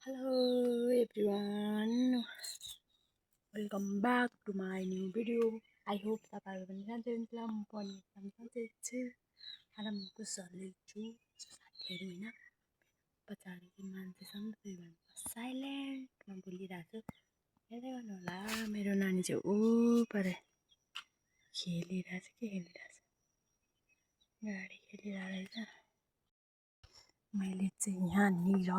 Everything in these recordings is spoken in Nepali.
Hello everyone, welcome back to my new video. I hope तपाईहरु पनि सन्चै हुनुहुन्छ म पनि एकदम सन्चै छु आराम कुशलै छु साथीहरु हैन पछाडी मान्छे सन्चै भन्छ साइलेन्टमा बोलिरहेको छु हेर्दै गर्नु होला मेरो नानी चाहिँ उ परे खेलिरहेछ गाडी खेलिरहेछ मैले चाहिँ यहाँनिर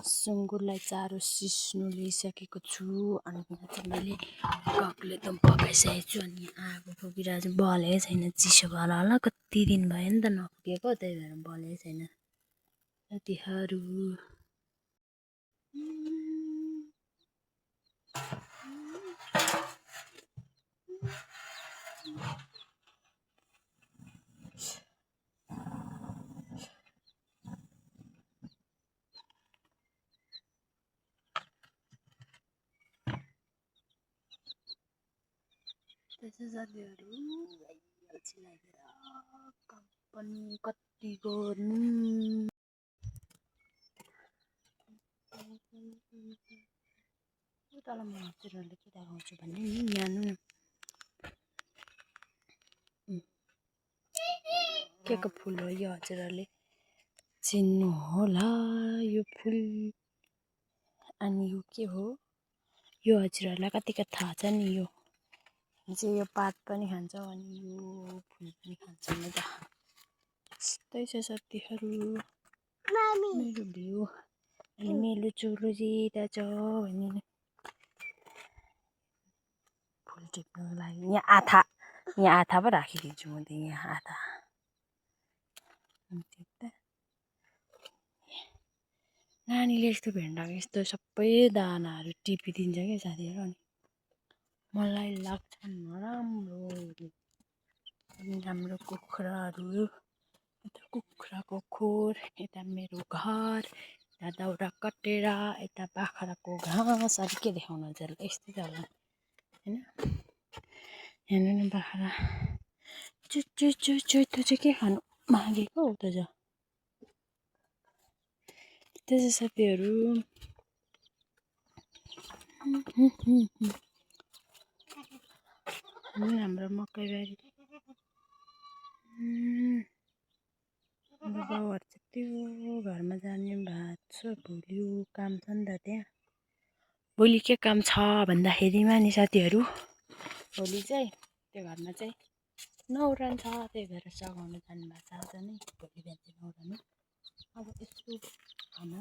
सुँगुरलाई चारो सिस्नु लिइसकेको छु अनि यहाँ चाहिँ मैले ककले त पकाइसकेको छु अनि आगो फुकिरहेको छु बलेकै छैन चिसो भएर होला कति दिन भयो नि त नफुकेको त्यही भएर बलेकै छैन साथीहरु त्यसै साथीहरु अल्छी लागेर काम पनि कति गर्नु तल म हजुरहरुले के देखाउँछु भने नि न्यानो के को फुल हो यो हजुरहरुले चिन्नु होला यो फुल अनि यो के हो यो हजुरहरुलाई कतिको थाहा छ नि यो चाहिँ यो पात पनि खान्छौं अनि यो फुल पनि खान्छौं नि त यस्तै छ साथीहरु मेरो भ्यू अनि मेरो चोलो जिता छ भन्ने फुल टिप्नु लागि यहाँ आथा पो राखिदिन्छु म त यहाँ आथा नानीले यस्तो भेन्डाको यस्तो सबै दानाहरू टिपिदिन्छ क्या साथीहरु अनि मलाई लाग्छ नराम्रो हाम्रो कुखुराहरू यता कुखुराको खोर यता मेरो घर यता दाउरा कटेर यता बाख्राको घाँस अरु के देखाउनु हजुरलाई यस्तै छ होला हैन हेर्नु न बाख्रा चु चु चु चु त्यो चाहिँ के खानु मागेको हो त छ त्यसै साथीहरु हाम्रो मकैबारी बाउहरु चाहिँ त्यो घरमा जाने भएको छ भोलि काम छ नि त त्यहाँ भोलि के काम छ भन्दाखेरिमा नि साथीहरु भोलि चाहिँ त्यो घरमा चाहिँ न्वारन छ त्यही भएर सघाउन जानु भएको छ आज नै भोलि बिहान चाहिँ न्वारन अब यस्तो खाना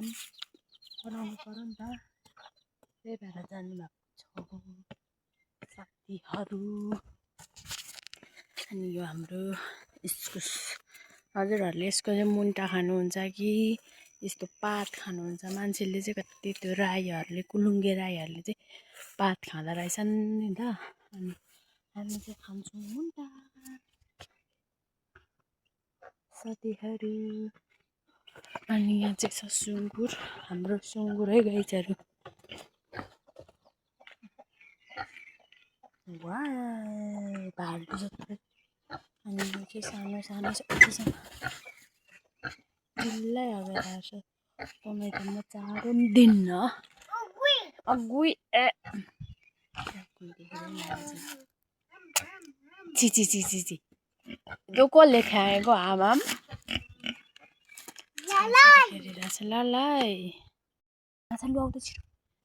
बनाउनु पर्यो नि त त्यही भएर जानु भएको छ साथीहरु अनि यो हाम्रो इस्कुस हजुरहरुले यसको चाहिँ मुन्टा खानुहुन्छ कि यस्तो पात खानुहुन्छ मान्छेले चाहिँ कति त्यो राईहरुले कुलुङ्गे राईहरुले चाहिँ पात खाँदा रहेछन् नि त अनि हामी चाहिँ खान्छौं मुन्टा साथीहरु अनि यहाँ चाहिँ छ सुँगुर हाम्रो सुँगुरै गाईचहरु वाह भालु जत्रै अनि यो चाहिँ सानो सानो चिल्लै हगेर आउँछ तपाईँ त म चारो पनि दिन्न अगुइ ए ची ची ची ची ची यो कसले खाएको आमाम ललाई अच्छा लु आउँदा छिटो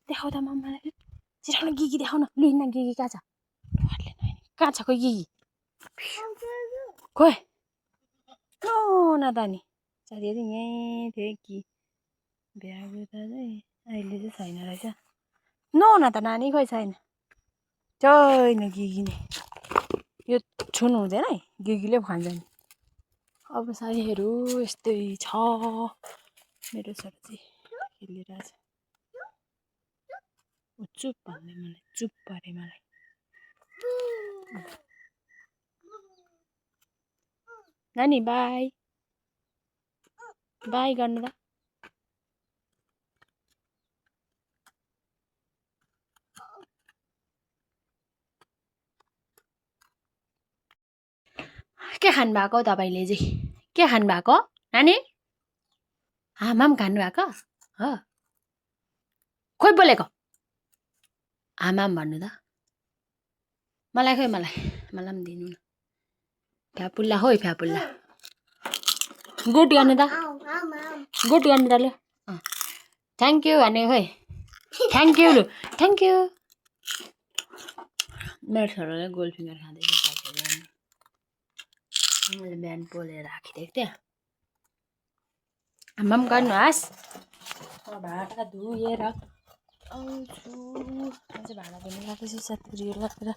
देखाउ त मम्मालाई छिटो न गिगी देखाउ न लु हिँड्न गिगी कहाँ छ कहाँ छ खोइ गिगी खोइ न त नि साथीहरु यहीँ थियो कि भ्याएको त चाहिँ अहिले चाहिँ छैन रहेछ न त नानी खोइ छैन छैन गिगी नै यो छुनु हुँदैन है गिगीले खान्छ नि अब साथीहरु यस्तै छ मेरो छोरा चाहिँ खेलिरहेछ चुप भन्दै मलाई चुप परे मलाई नानी बाई बाई गर्नु त के खानु भएको तपाईले चाहिँ के खानु भएको नानी आमाम खानु भएको हो खोइ बोलेको आमाम भन्नु त मलाई खोइ मलाई पनि दिनु न फ्यापुल्ला खोइ फ्यापुल्ला गुड गर्नु त गुड गर्नु त लु थ्याङ्क यू भने खोइ थ्याङ्क यू लु थ्याङ्क यू मेरो छोराले गोल्ड फिङ्गर खाँदैछ साथीहरू मैले बिहान पोलेर राखिदिएको थिएँ आमाम गर्नुहोस् भाँडा धोएर आउँछु अझै भाँडा धुनु गएको छु साथीहरू राखेर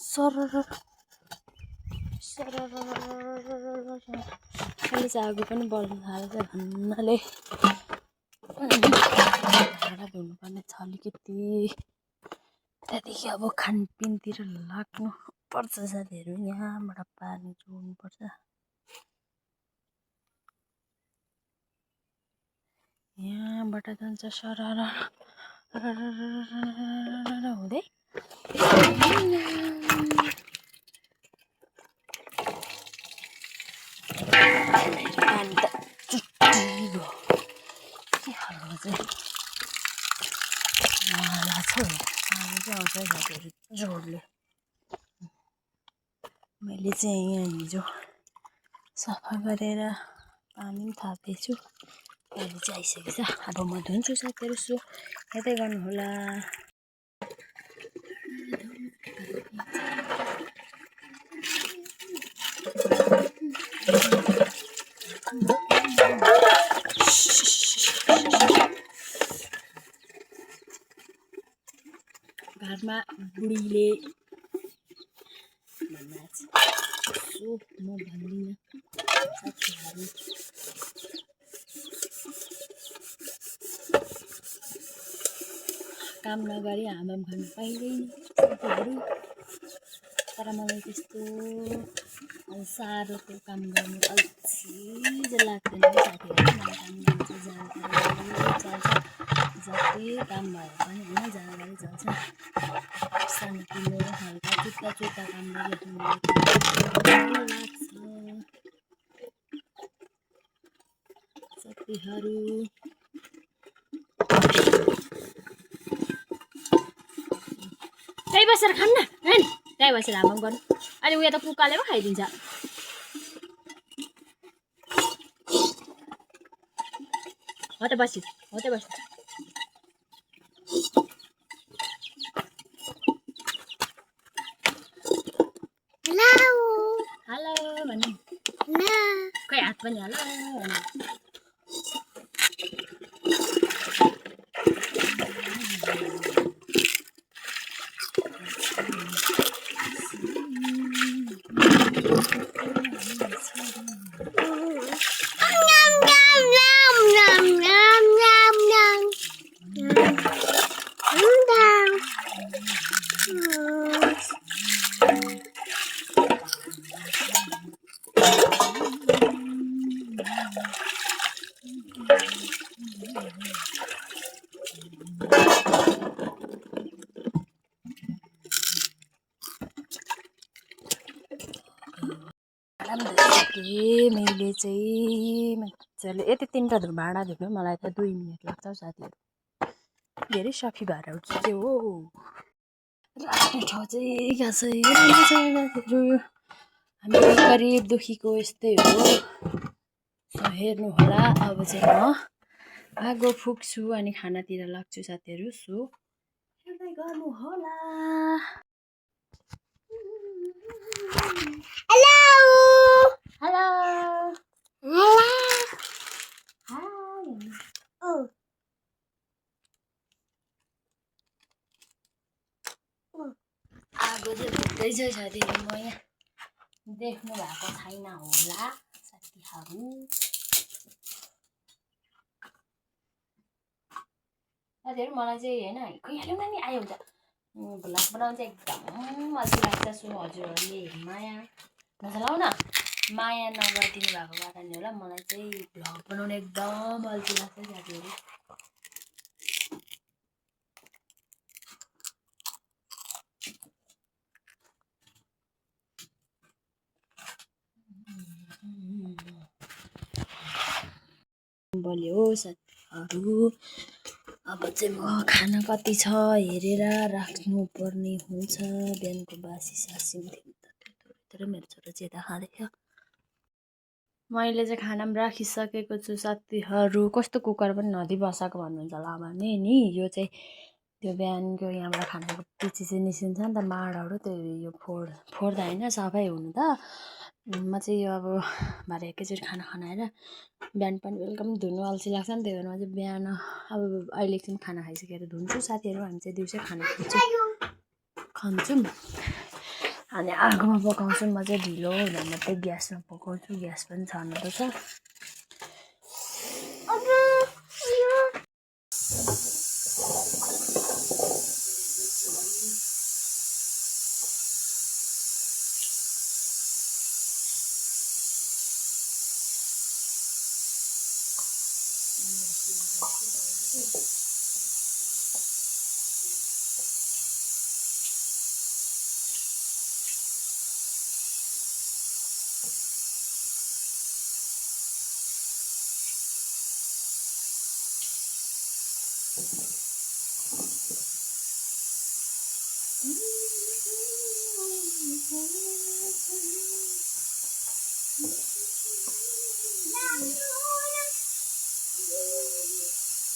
सरर अहिले चाहिँ आगो पनि बल्न थालेछ भन्नाले भाँडा धुनुपर्ने छ अलिकति त्यहाँदेखि अब खानपिनतिर लाग्नु पर्छ साथीहरू यहाँबाट पानी जोड्नुपर्छ यहाँबाट जान्छ सरर हुँदै पानी त चुट्टिगयो के खालको चाहिँ मलाई छ पानी चाहिँ आउँछ साथीहरू जोडले मैले चाहिँ यहाँ हिजो सफा गरेर पानी पनि थापेछु अहिले चाहिँ आइसकेको छ अब म धुन्छु साथीहरू सो हेर्दै गर्नुहोला घरमा बुढीले सो म भन्दिनँ साथीहरू काम नगरी आमाम खानु पाइँदैन साथीहरू तर मलाई त्यस्तो साह्रो त्यो काम गर्नु अल्छी लाग्दैन साथीहरू मलाई काम गर्नु चल्छ जति काम भए पनि होइन जाँगरी चल्छ सानोतिनो हल्का चुट्टा काम गरिरहेको लाग्छ साथीहरू त्यही बसेर खान्न हैन त्यही बसेर आमाम गर्नु अहिले उयो त कुकाले पो खाइदिन्छ हो त बसी हेलो भन्नु खै हात पनि हेलो मैले चाहिँ मजाले यति 3टा भाँडा धुनु मलाई त 2 मिनट लाग्छ साथीहरू धेरै सफी भएर उठ्छु चाहिँ हो राख्ने ठाउँ चाहिँ कहाँ छ साथीहरू हामी गरिब दुखीको यस्तै हो सो हेर्नु होला अब चाहिँ म आगो फुक्छु अनि खानातिर लाग्छु साथीहरू सो हेर्दै गर्नु होला हेलो हेलो आगो चाहिँ फुक्दैछ साथीहरू म यहाँ देख्नु भएको छैन होला साथीहरू मलाई चाहिँ होइन खोइहाल्नु नि आयो हुन्छ भ्लग बनाउनु चाहिँ एकदम अल्छी लाग्छ सो हजुरहरूले माया नचलाउ न माया नगरिदिनु भएको कारणले होला मलाई चाहिँ भ्लग बनाउनु एकदम अल्छी लाग्छ साथीहरू बलियो साथी साथीहरू। अब चाहिँ म खाना कति छ हेरेर राख्नुपर्ने हुन्छ। बिहानको बासी सासी तर मेरो छोरो चाहिँ यता खाँदैछ। मैले चाहिँ खाना पनि राखिसकेको छु साथीहरू। कस्तो कुकर पनि नदिई बसाएको भन्नुहुन्छ होला भने नि यो चाहिँ त्यो बिहानको यहाँबाट खानाको पछि चाहिँ निस्किन्छ नि त माडहरू, त्यो यो फोड्दा होइन सफै हुनु त। म चाहिँ यो अब भरे एकैचोटि खाना खाएर बिहान पनि बेलुका पनि धुनु अल्छी लाग्छ नि, त्यही भएर म चाहिँ बिहान अब अहिले एकछिन खाना खाइसकेर धुन्छु। साथीहरू हामी चाहिँ दिउँसै खाना खान्छौँ अनि आगोमा पकाउँछु। म चाहिँ ढिलो हुँदा मात्रै ग्यासमा पकाउँछु, ग्यास पनि छर्नु त छ।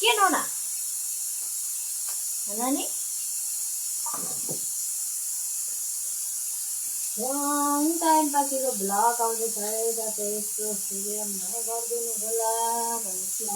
के नना नानी लङ टाइम पछिको भ्लग आउँदैछ है त, यस्तो हेरेर माया गरिदिनु होला भन्छु।